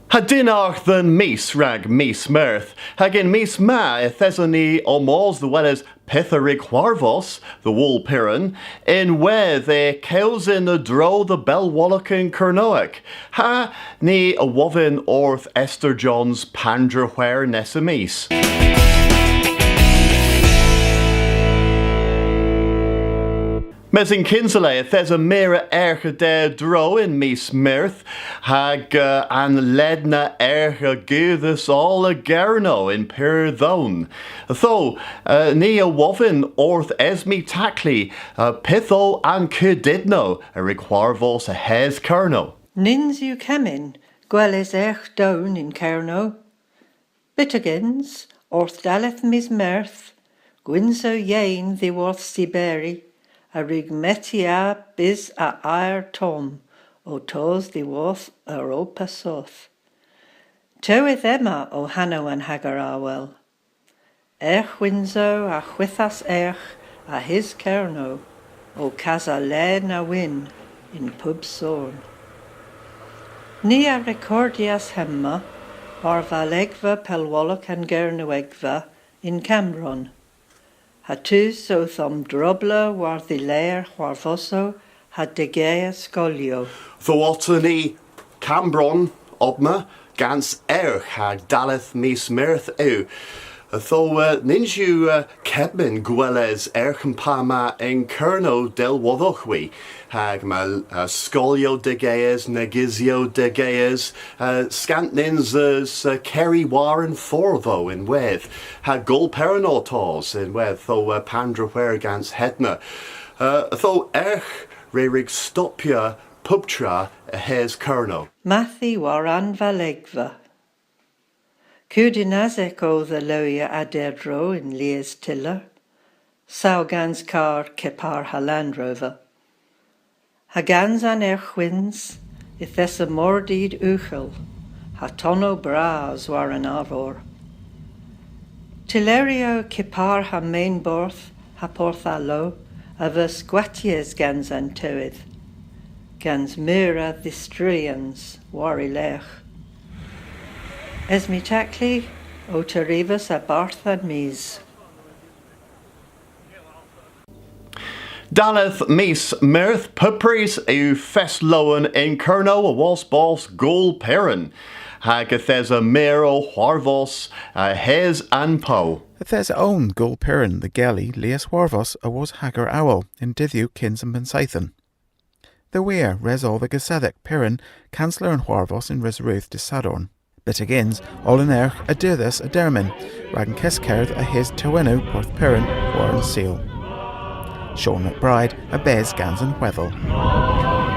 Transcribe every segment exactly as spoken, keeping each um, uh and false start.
Ha dynnargh dhe'n mis rag mis Meurth, hag y'n mis ma yth eson ni ow mos dhe weles pyth a wrug hwarvos dhe Wool Piran, ynwedh y kewsyn a-dro dhe bellwolok yn Kernowek, ha ni a wovyn orth Esther Johns pandr'a hwer nessa mis. Mes yn kynsa le, yth esa meur a ergh a-derdro yn mis Meurth, hag, eh, an ledna ergh a gudhas oll a Gernow yn pur dhown. Ytho, eh, ni a wovyn orth Esme Tackley, eh, pyth o an kudydnow a wrug hwarvos a-hys Kernow. Nyns yw kemmyn gweles ergh down yn Kernow. Byttegyns, orth dalleth mis Meurth, gwynsow yeyn dhyworth Siberi a wrug metya bys a ayr tomm ow tos dhyworth Europa Soth. Tewedh Emma o hanow an hager awel. Erghwynsow a hwythas ergh a-hys Kernow ow kasa le na wynn yn pub sorn. Ni a rekordyas hemma war valegva pellwolok an Gernewegva yn Kammbronn, ha tus owth omdrobla war dhilergh hwarvosow ha degea skolyow. Ytho otta ni Kammbronn obma gans ergh ha dalleth mis Meurth yw. Ytho, eh, nyns yw, eh, kemmyn gweles ergh an par ma yn Kernow dell wodhowgh hwi. Hag yma, eh, skolyow degeys, negysyow degeys, eh, skant nyns eus, eh, kerri war an fordhow ynwedh. Ha Gool Peran ow tos ynwedh, ytho, eh, pandr'a hwer gans hedna. Eh, ytho ergh re wrug stoppya puptra a-hys Kernow. Mathi war an valegva. Kudynasek o dhe lewya a-derdro yn lies tyller, saw gans karr kepar ha Land Rover. Ha gans an erghwyns yth esa mordid ughel ha tonnow bras war an arvor. Tylleryow kepar ha Maenborth ha Porthalow a veu gwatys gans an tewedh, gans meur a dhistruyans war y lergh. Esme Tackley ow terivas a-barth An Mis. Dalleth mis Meurth, pup-prys yw fest lowen yn Kernow awos bos Gool Peran, hag yth esa meur ow hwarvos a-hys an pow. Yth esa own Gool Peran dhe gelli lies hwarvos awos hager awel y'n dydhyow kyns an bennseythen. Dhe wir, res o dhe gessedhek Peran kansla an hwarvos yn Resrudh dy' Sadorn. Byttegyns, oll an ergh a deuthas a-dermyn, rag an keskerdh a-hys tewennow Porth Peran war an Sul. Sean McBride a bes gans an hwedhel.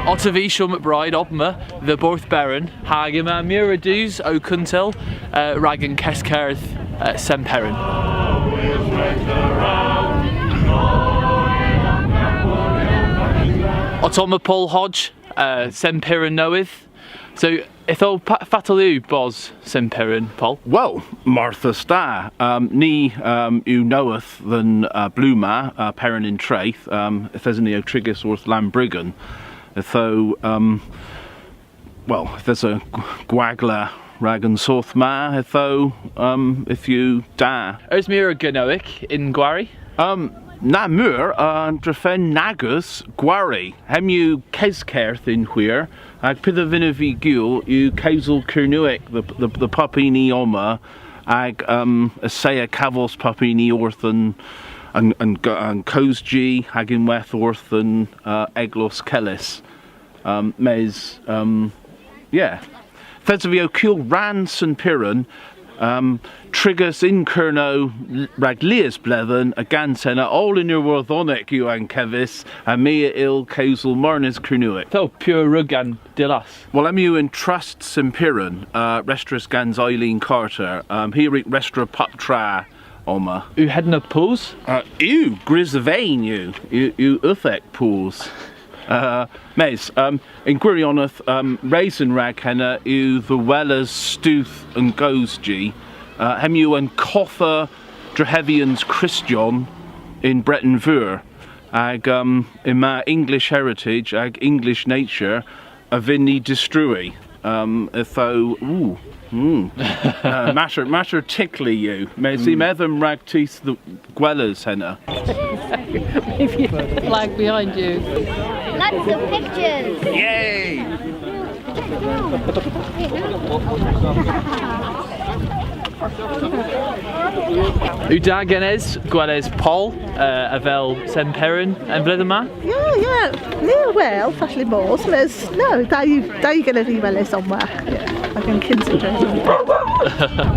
Otta vy, Sean McBride, obma dhe Borth Peran, hag yma meur a dus ow kuntel, eh, rag an keskerdh, eh, Sen Peran. Otta omma Paul Hodge, eh, Sen Peran nowydh. So, ytho, pa-, fatel yw bos Sen Peran, Paul? Wel, marthys da. Um, ni, um, yw nowydh dhe'n, uh, blu ma, uh, Peran yn Treth, um, yth eson ni ow trigys orth Lannbriggan. Ytho, um, wel, yth esa gw-, gwagla rag an soodh ma, ytho, um, yth yw da. Eus meur a Gernowek yn gwari? Um, na meur, uh, drefen nag eus gwari. Hemm yw keskerdh yn hwir, hag pyth a vynnav vy gul yw kewsel Kernewek dhe, dhe, dhe pub huni omma, hag, um, assaya kavos pub huni orth an, an, an, an kowsji, hag ynwedh orth an, uh, eglos kellys. Um, mes, um, yeah. Yth esov vy ow kul rann Sen Peran, um, trigys yn Kernow l-, rag lies bledhen, ha gans henna oll an Iwerdhonek yw ankevys, ha my a yll kewsel marnas Kernewek. Ytho, piw a wrug an dillas? Wel, hemm yw an Trust Sen Peran, uh, restrys gans Eileen Carter. Um, hi a wrug restra puptra omma. Yw hedna poos? Uh, yw, gwrys a veyn yw, yw, yw uthek poos. Uh, mes, um, yn gwiryonedh, um, reson rag henna yw dhe weles studh an gowsji. Uh, hemm yw an kottha drehevyans Kristyon yn Breten Veur. Hag, um, yma English Heritage hag English Nature a vynn y distrui. Um, ytho, ooh, mm. Uh, matter, matter tykli yw. Mes yma edhom rag tus dhe gweles henna. Flag behind you. Lots of pictures. Yay! Yw da genes gweles Paul, uh, avel Sen Peran an vledhen ma? Yeah, yeah. Ni a wel, fashli mos, mes, no, da yw, da yw genev vy weles omma. Yeah, hag an kynsa dres.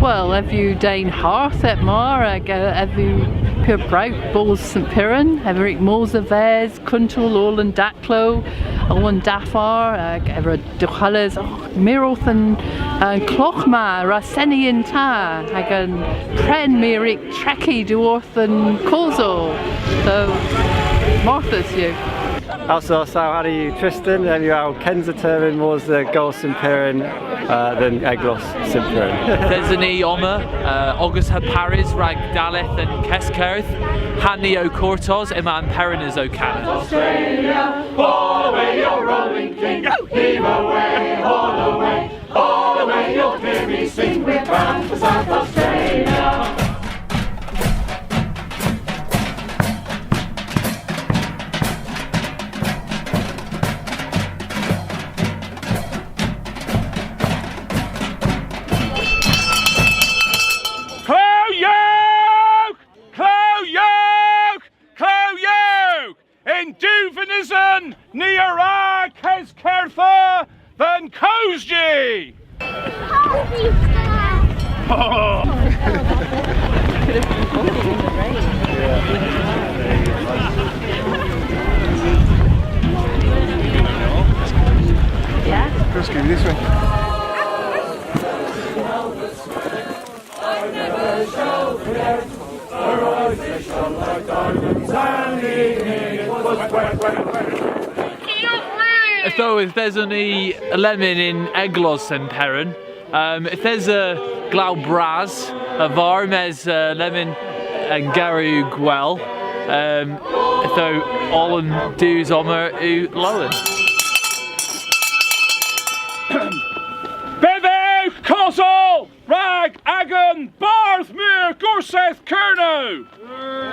Wel, ev yw den hardh heb mar, hag, uh, ev yw pur browt bos Sen Peran, ev a wrug mos a-ves, kuntel oll an daklow, oll an daffar, hag ev a wra dehweles, oh, meur orth an, an klogh ma, a wra seni yn ta, hag an prenn, my a wrug trekki dhyworth an kosel. So, marthys yw. Also, so, ow henna yw Tristan, hemm yw ow kynsa termyn mos dhe Gool Sen Peran, uh, dhe'n eglos Sen Peran. Yth eson ni omma, uh, ogas ha parys rag dalleth an keskerdh, ha ni ow kortos, yma an Peranys ow kana. Australia, haul away your rolling pin, heave away, haul away, haul away your clear me sing, we're bound for South Australia. Klew yowgh! Klew yowgh! Klew yowgh! Yn diw vynysen ni a wra keskerdha dhe'n kowsji! Ytho, yth eson ni lemmyn yn eglos Sen Peran. Um, yth esa glaw bras a-varr, mes, uh, lemmyn an gewer yw gwell. Um, ytho oll an dus omma yw lowen. Bedhewgh kosel rag agan Bardh Meur Gorsedh Kernow!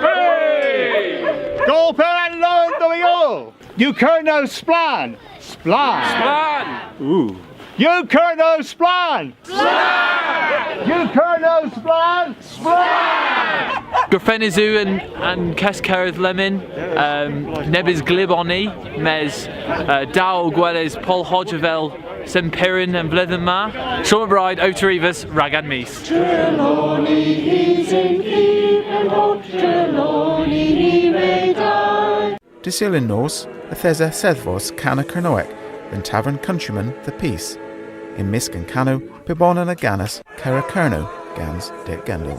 Hey! Gool Peran lowen dhe vy oll! Yw Kernow splann? Splann! Splann! Ooh. Yw Kernow splann? Splann! Yw Kernow splann? Splann! Gorfennys yw an, an keskerdh lemmyn, um, nebes glyb on ni, mes, uh, da o gweles Paul Hodge avel Sen Peran an vledhen ma. Sean McBride, ow terivas, rag An Mis. Trelawny, he's in keep and hold, Trelawny, he may die. Dy' Sul yn nos, yth esa sedhvos kana Kernowek yn tavern Countryman dhe Pis. Yn mysk an kanow, pubonan a ganas Kara Kernow gans Dick Gendall.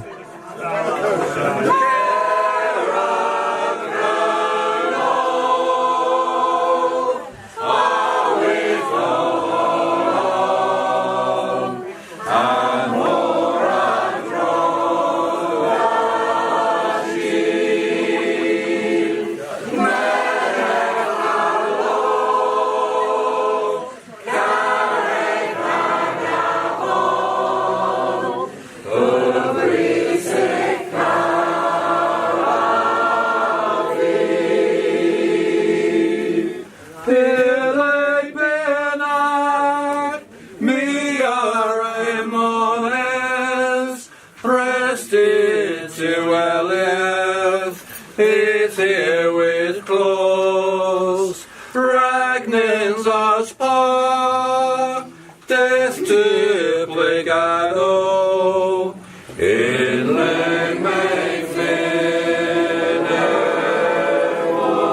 Pyrrhek bennak my a remonas, prest yw dehwelydh, yth yw klos, rag nyns eus par, dydh dybl ow kanow, yn leng may fynn ev bos.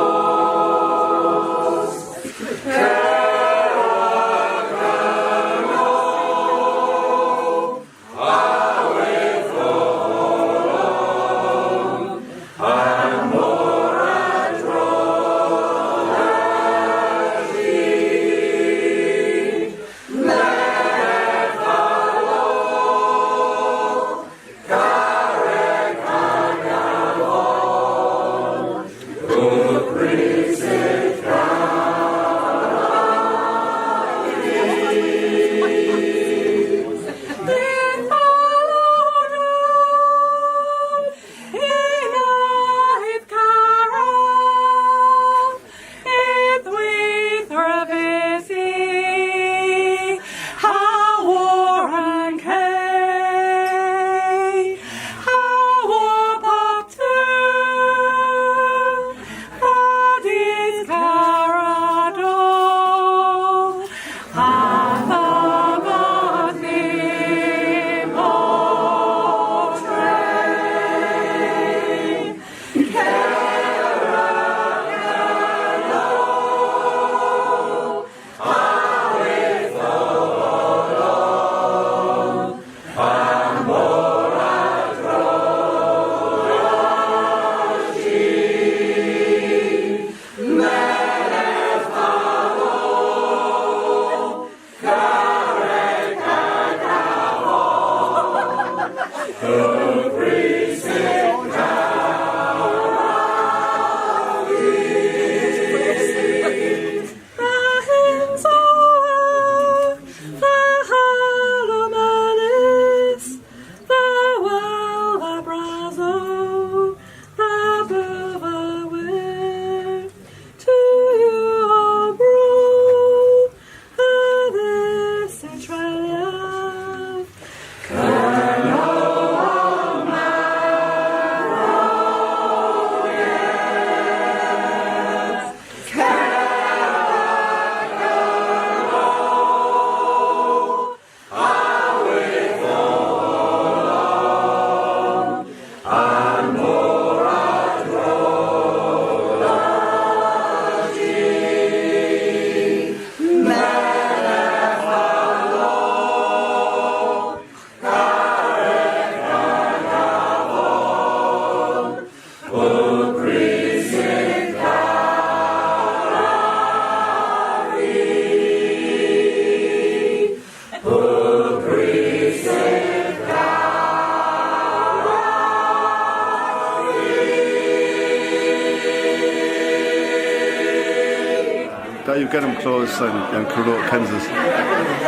Genowgh hwi klos an, an Kernowek kenys,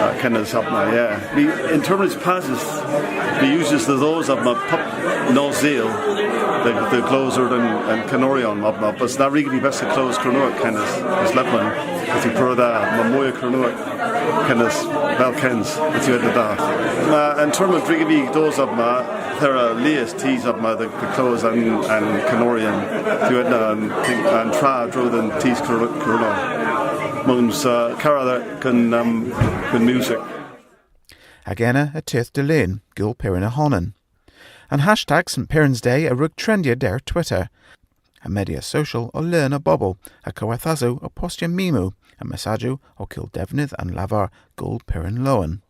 uh, kenys omma, yeah. My, yn termyn passys, my a usys dhe dhos omma pub nos Sul, dhe, dhe glos an, an kanoryon omma, mes na wrug vy bythkweth klos Kernowek kenys, mes lebmyn, yth yw pur dha, omma moy a Gernowek kenys, avel kyns, yth yw hedna da. Mes yn termyn a wrug vy dos omma, yth era lies tus omma dhe, dhe glos an, an kanoryon. Yth yw hedna an, an tra a-dro dhe'n dus Ker-, Kernow. Mons, uh, kara dhe, gen, um, gen musik. Hag ena y teuth dy' Lun, Gool Peran y honan. An hashtag St Piran's Day a wrug trendya der Twitter. Ha media social o leun a bobel, ha kowethasow o postya mimow, ha messajyow o kul devnydh an lavar Gool Peran Lowen.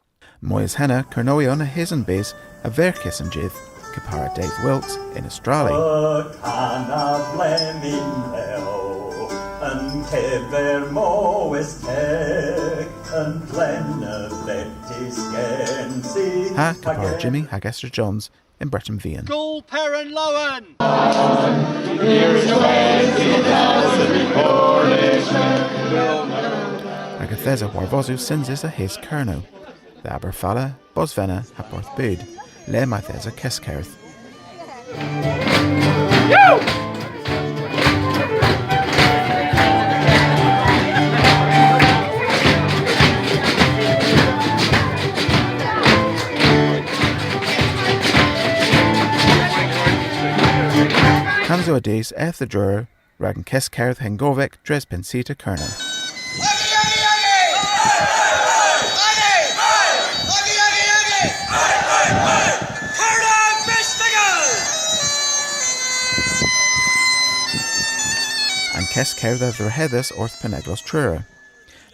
Moy es henna, Kernowyon a-hys an bys a verkyas an jydh, kepar ha Dave Wilkes yn Ostrali. Y kana blemyn bell, yn kever Mowes Teg, yn plen y fletys gensi. Ha kepar ha Jimmy hag Esther Johns yn Breten Vian. Gool Peran Lowen! Hag yth esa hwarvosow synsys a-hys Kernow, dhe Aberfala, Bosvena ha Porthbud, le mayth esa keskerdh. Hansow a dus eth dhe Druru rag an keskerdh hengovek dres pennsita Kernow. An keskerdh a dhrehedhas orth Penneglos Truru,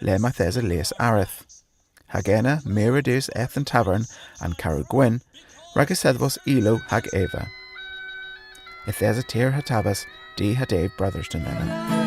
le mayth esa lies areth. Hag ena, meur a dus eth dhe'n tavern, an Karow Gwynn, rag esedhvos ilow hag eva. Yth esa tir ha taves, Dee ha Dave Brotherton ena.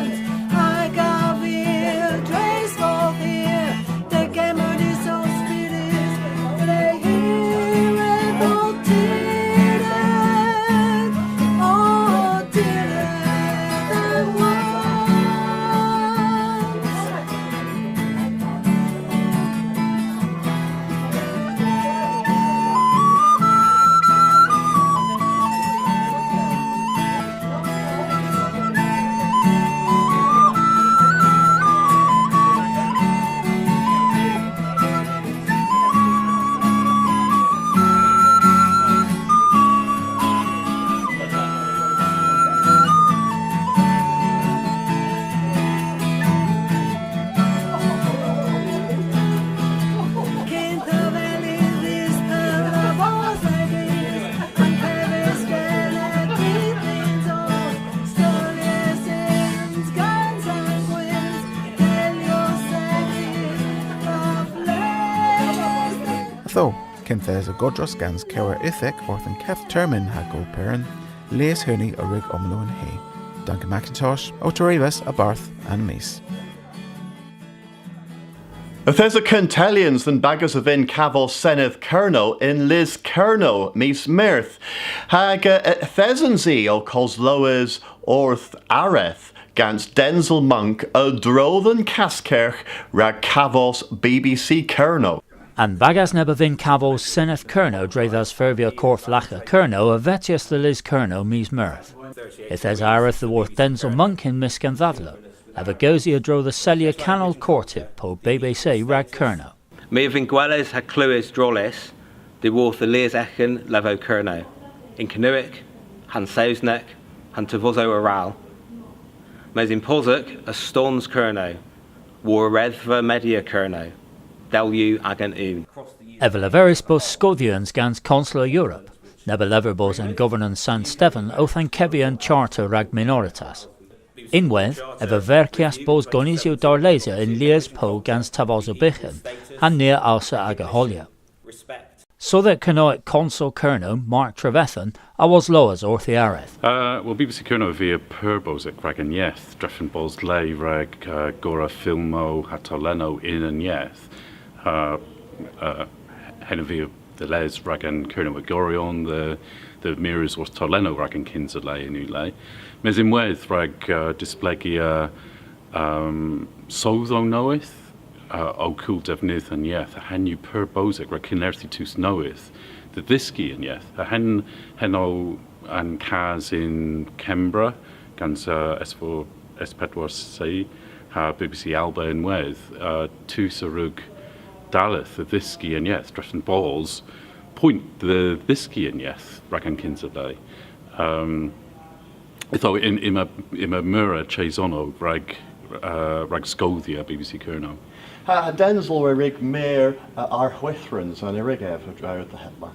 Ytho, kynth esa godros gans kewer euthek orth an keth termyn ha Gool Peran, lies huni a wrug omlowenhe. Duncan McIntosh, ow terivas a-barth An Mis. Yth esa kuntellyans dhe'n bagas a vynn kavos Senedh Kernow yn Lys Kernow mis Meurth. Hag, eh, yth esens i ow koslowes orth areth gans Denzil Monk a-dro dhe'n kaskyrgh rag kavos B B C Kernow. An bagas neb a vynn kavos Senedh Kernow dre dhasfurvya korf lagha Kernow a vetyas dhe Lys Kernow mis Meurth. Yth esa areth dhyworth Denzil Monk yn mysk an dhadhlow. Ev a gewsi a-dro dhe selya kanal kortyb po B B C rag Kernow. My a vynn gweles ha klewes drolles dhyworth lies eghen levow Kernow, yn Kernewek, ha'n Sowsnek, ha'n tivosow arall. Mes yn posek, estons Kernow, war redva media Kernow, dell yw agan ewn. Ev a leveris bos skoodhyans gans Konsel Europa, neb a lever bos an governans San Stefan owth ankevya an charter rag minoritas. Ynwedh, ev a verkyas bos gonisyow darlesa yn lies pow gans tavosow byghan, ha ni a alsa aga holya. Sodhek Kernowek Konsel Kernow, Mark Trevethan, a woslowas orth y areth. Uh, well, B B C Kernow a via pur bosek rag an yeth, drefen bos le rag, uh, gorra fylmow ha towlennow yn an yeth. Uh, uh, henn a via dhe les rag an Kernewegoryon dhe, dhe mires orth towlennow rag an kynsa le yn unn le. Mes ynwedh rag, uh, displegya Um, sodhow nowydh, uh, ow kul devnydh an yeth, ha henn yw pur bosek rag kennertha tus nowydh dhe dhyski an yeth. Ha henn, henn o an kas yn Kembra, gans, uh, S four, S pedwar C, ha B B C Alba ynwedh, uh, tus a wrug dalleth dhe dhyski an yeth, drefen bos poynt dhe dhyski an yeth rag an kynsa le. Um, ytho yn, yma, yma meur a chesonyow rag, uh, rag skoodhya B B C Kernow. Ha, ha Denzil a wrug meur, uh, arhwithrans, a wrug ev, a-dro dhe hemma?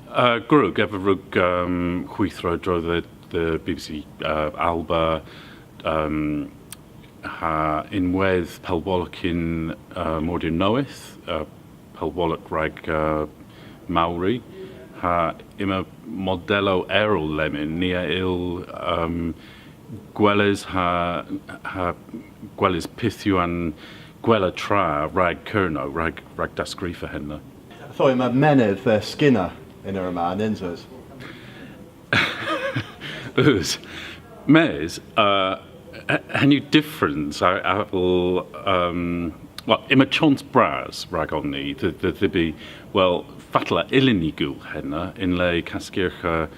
Uh, gwrug, ev a wrug, um, hwithra a-dro dhe, dhe B B C, uh, Alba, um, ha ynwedh pellwolok yn, uh, Mordor Nowydh, uh, pellwolok rag, uh, Mowri, ha yma modellow erel lemmyn ni a yll, um, gweles ha, ha gweles pyth yw an gwella tra rag Kernow, rag, rag daskrifa henna. Ytho yma menydh, uh, Skinner y'n eur ma, a nyns eus? Eus. Mes, uh, h-, henn yw dyffrans a, avel, um, wel, yma chons bras ragon ni, dhe, dhe dhybi, wel, fatla yllyn ni gul henna, yn le kaskyrgha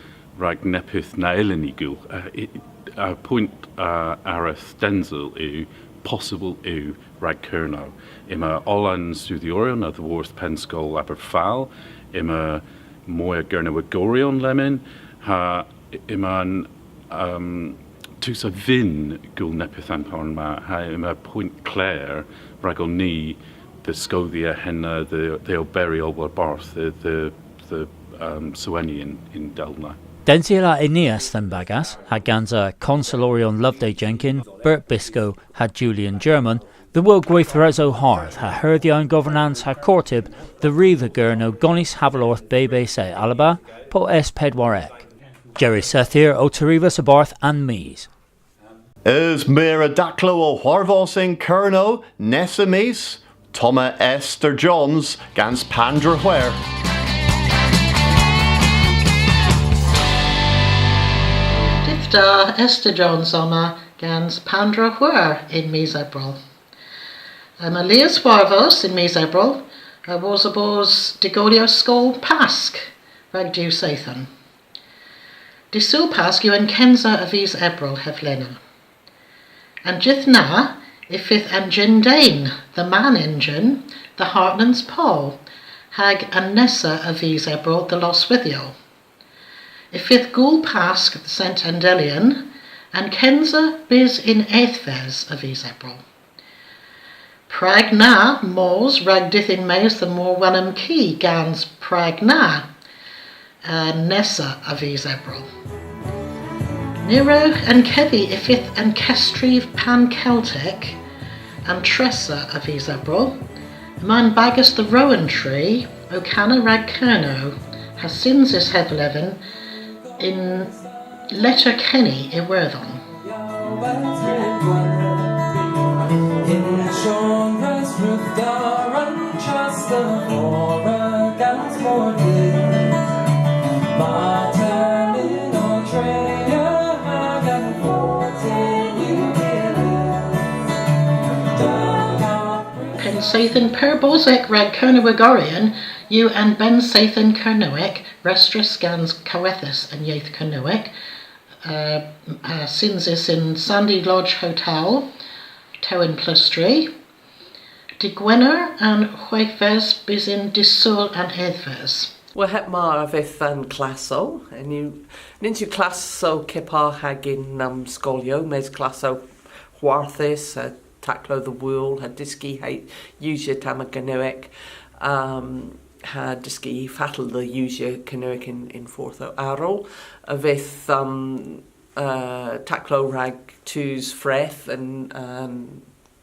rag neppyth na yllyn ni gul. Uh, y, y poynt, uh, a wrug Denzil yw, possybyl yw rag Kernow. Yma oll an studhyoryon a-dhyworth Pennskol Aberfal, yma moy a Gernewegoryon lemmyn, ha yma'n, um, tus a vynn gul neppyth a'n par ma, ha yma poynt kler ragon ni dhe skoodhya henna, dhe, dhe oberi oll warbarth, dhe, dhe, dhe, um, sewena yn, y'n dell na. Densya a ynnias dhe'n bagas, ha gansa Konseloryon Loveday Jenkin, Bert Biscoe, ha Julian German, dhe wul gweythresow hardh ha herdhya an governans ha kortyb dhe ri dhe Gernow gonis haval orth B B C Alba po S pedwar C. Jerry Sethir ow terivas a-barth An Mis. Eus meur a daklow ow hwarvos yn Kernow nessa mis? Ottomma Esther Johns gans Pandr'a Hwer. Dydh da, Esther Johns omma gans Pandr'a Hwer yn mis Ebrel. Yma lies hwarvos yn mis Ebrel, wosa bos dy'golyow skol Pask rag diw seythen. Dy' Sul Pask yw an kynsa a vis Ebrel hevlena. An jydh na, y fydh an jynn den, the man engine, dhe Hartnan's Poll, hag an nessa a vis Ebrel dhe Lostwydhyel. Y fydh Gool Pask dhe Sen Endelyon, an kynsa bys yn ethves a vis Ebrel. Prag na mos rag dydh yn-mes dhe Morwellham Quay gans Prag na, uh, nessa a vis Ebrel. Ny wrewgh ankevi y fydh an kesstriv Pan-Keltek an tressa a vis Ebrel. Yma'n bagas dhe Rowan Tree ow kana rag Kernow, ha synsys hevlevin yn Letterkenny, Iwerdhon. Pennseythen pur bosek rag Kernewegoryon yw an Bennseythen Kernewek, restrys gans Kowethas an Yeth Kernewek, uh, uh, synsys yn Sandy Lodge Hotel, Tewynblustri, dy' Gwener an hweghves bys yn dy' Sul an ethves. Wel, heb mar a vydh an klassow, a nyns yw, a nyns yw klassow kepar hag yn, um, skolyow, mes klassow hwarthus, uh, taklow dhe wul, ha dyski ha usya tamm a Gernewek, um, ha dyski fatel dhe usya Kernewek yn, yn fordhow arall. A vydh, um, uh, taklow rag tus freth an, an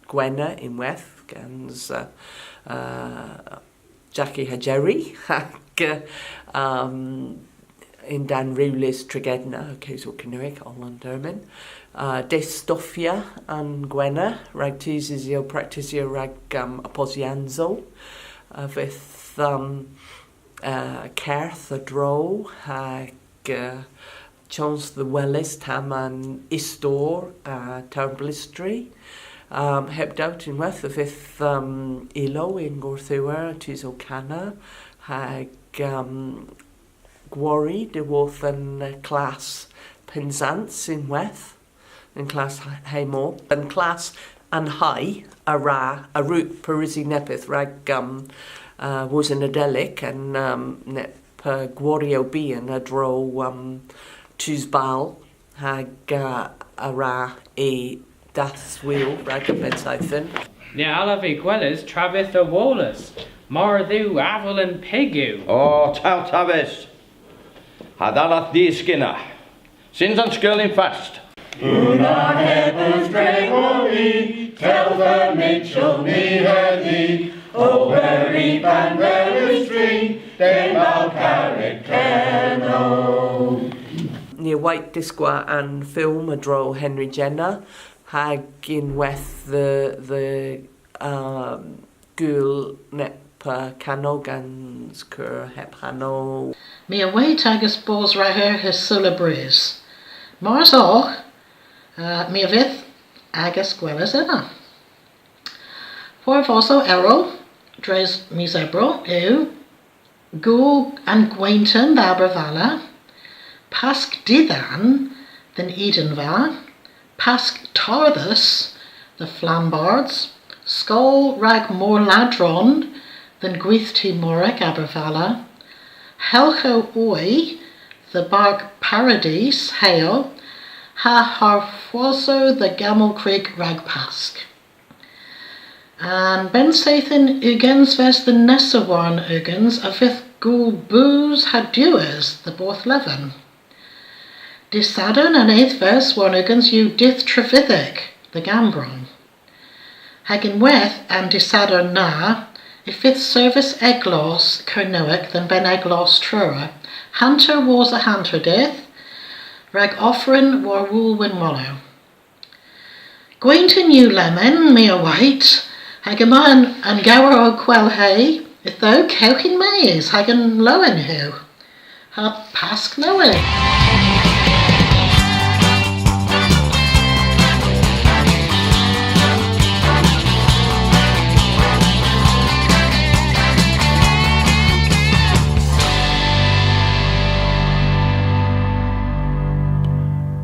Gwener ynwedh, gans, uh, uh, Jackie ha Jerry, hag, uh, um, yn-dann rewlys Tregedna, ow kewsel Kernewek, oll an termyn. Uh, dydh stoffya an Gwener, rag tus usi ow praktisya rag, um, apposyansow. A vydh, um, uh, kerdh a-dro, hag, uh, Chons dhe weles tamm an istori a Tewyn Blustri. Um, heb dout ynwedh y fydh, um, ilow yn gorthugher tus ow kana hag, um, gwari dhyworth an, uh, klass Pennsans ynwedh. An klass He-, Hemel. An klass an Hei a wra, a wrug pareusi neppyth rag, um, uh, wosa Nadelik an, um, neb, uh, gwariow bian a-dro, um, tus bal hag, uh, a wra y daswul rag an bennseythen. Ny allav vy gweles travyth a woles, meur dhywgh avel an pig yw. O, taw tavys! Ha dhallath dhis gynna. Syns an skeulyn fast. Unn ar heb eus dre woli, tell the Mitchell ni hedhi, oberi pan velus tri, den bal Carrek Kernow. Ni a wayt diskwa an fylm a-dro Henry Jenner, hag ynwedh dhe, dhe, um, gul neb, uh, kanow gans keur heb hanow. My a wayt agas bos ragdha hy solabrys. Mars owgh, uh, my a vydh agas gweles ena. Hwarvosow erel dres mis Ebrel yw Gool an Gwenton dhe Aberfala, Pask Didhan dhe'n Edenva, Pask Tardhus dhe Flambards, Skol rag Morladron dhe'n Gwithti Morek Aberfala, Helghow Oy dhe Bark Paradis Heyl, ha Hwarvosow dhe Gammel Krigg rag Pask. An bennseythen ugensves dhe nessa warn ugens a vydh gool boos ha diwes dhe Borthleven. Dy' Sadorn an ethves warn ugens yw dydh Trevithick dhe Gammbronn. Hag ynwedh an dy' Sadorn na, y fydh servis eglos Kernewek dhe'n Benneglos Truru, hanter wosa hanterdydh, rag offrynn war wool Wynwolow. Gwenton yw lemmyn, my a wayt, hag yma an, an gewer ow kwellhe, ytho kewgh yn-mes hag yn lowen hwi. Ha Pask Nowydh!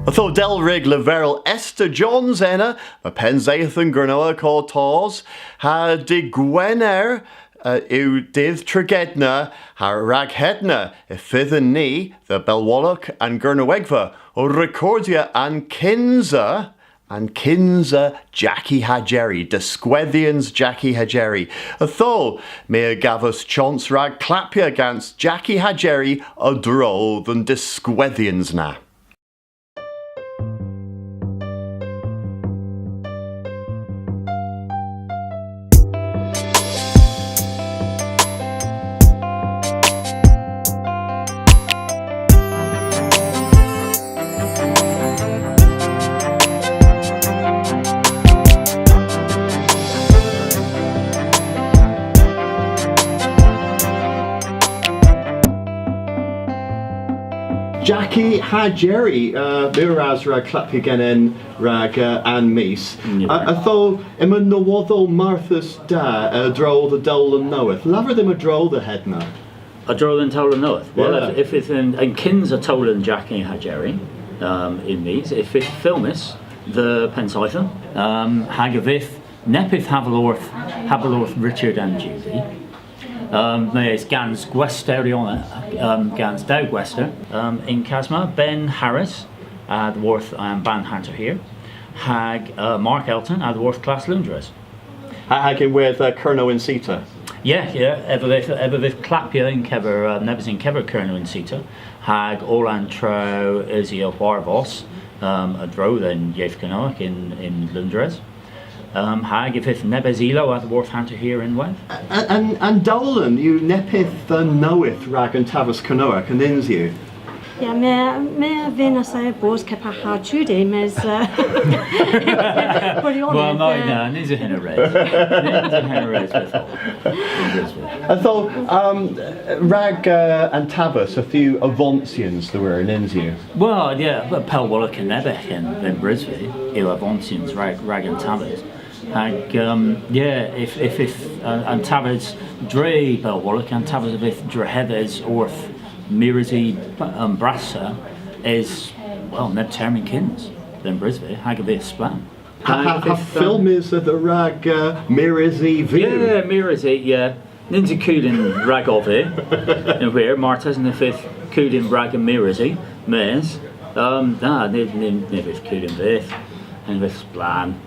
Ytho dell wrug leverel Esther Johns ena, ma Pennseythen Gernewek ow tos, ha dy' Gwener, eh, yw dydh Tregedna, ha rag hedna y fydhyn ni dhe Belwolok an Gernewegva ow rekordya an kynsa, an kynsa Jackie ha Jerry, diskwedhyans Jackie ha Jerry. Ytho, my a gavas chons rag klappya gans Jackie ha Jerry a-dro dhe'n diskwedhyans na. Jackie ha Jerry, uh, meur ras rag klappya genen rag, uh, An Mis. Ni a wra. Uh, ytho, yma nowodhow marthys da, uh, a-dro dhe dowlen nowydh. Lavar dhymm a-dro dhe hedna. A-dro dhe'n towlen nowydh. Wel, yeah. If, if it's an, an kynsa towlen Jackie ha Jerry, um, yn mis, y fydh filmys dhe Pennseythen, um, hag y fydh neppyth haval orth, haval orth Richard and Judy. Um, mes gans gwesterion, um, gans dew gwester, um, y'n kas ma, Ben Harris, a-dhyworth, um, Band Hanterhir, hag, uh, Mark Elton, a-dhyworth Klass Loundres. Ha, hag ynwedh, uh, Kernow yn Sita? Yeah, yeah, ev a vydh, ev a vydh klappya yn kever, uh, nebes yn kever Kernow yn Sita, hag oll an tro usi ow hwarvos, um, a-dro dhe'n yeth Kernewek yn, yn Loundres. Um, hag y fydh nebes ilow a-dhyworth Hanterhir ynwedh. A-, a-, an, an dowlen yw neppyth, uh, nowydh rag an taves Kernewek, a nyns yw? Ya, my, my a vynn assaya bos kepar ha Judy, mes, uh, well, no, uh, no, nyns yw henna res. Nyns yw henna res, beth o. Ytho, um, rag, uh, an taves, yth yw avonsyans dhe wir, nyns yw? Well, yeah, but pellwolok yn nebes yn, yn Brisbane, yw avonsyans rag, rag an taves. Hag, um, yeah, if, if, if, uh, an taves dre pellwolok, an taves a vydh drehedhys orth mirys, um, brassa es, well, neb termyn kyns yn Brisbane, hag a vydh splann. Ha, ha, ha, uh, fylmys a-dherag, uh, mirys vy? Yeah, mirys, yeah. Nyns yw kudyn ragov vy, yn hwir, martesen y fydh kudyn rag an mirys, mes, um, na, ny, ny, ny vydh kudyn vyth, yn vydh splann.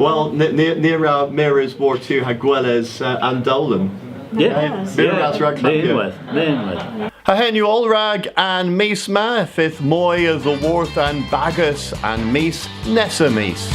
Wel, ni, ni, ni a wra mires war-tu ha gweles, uh, an dowlen. Yeah. Yes. Mires rag klappya. Ni ynwedh, ni ynwedh. Ha henn yw oll rag an mis ma, y fydh moy a-dhyworth an bagas an mis nessa mis.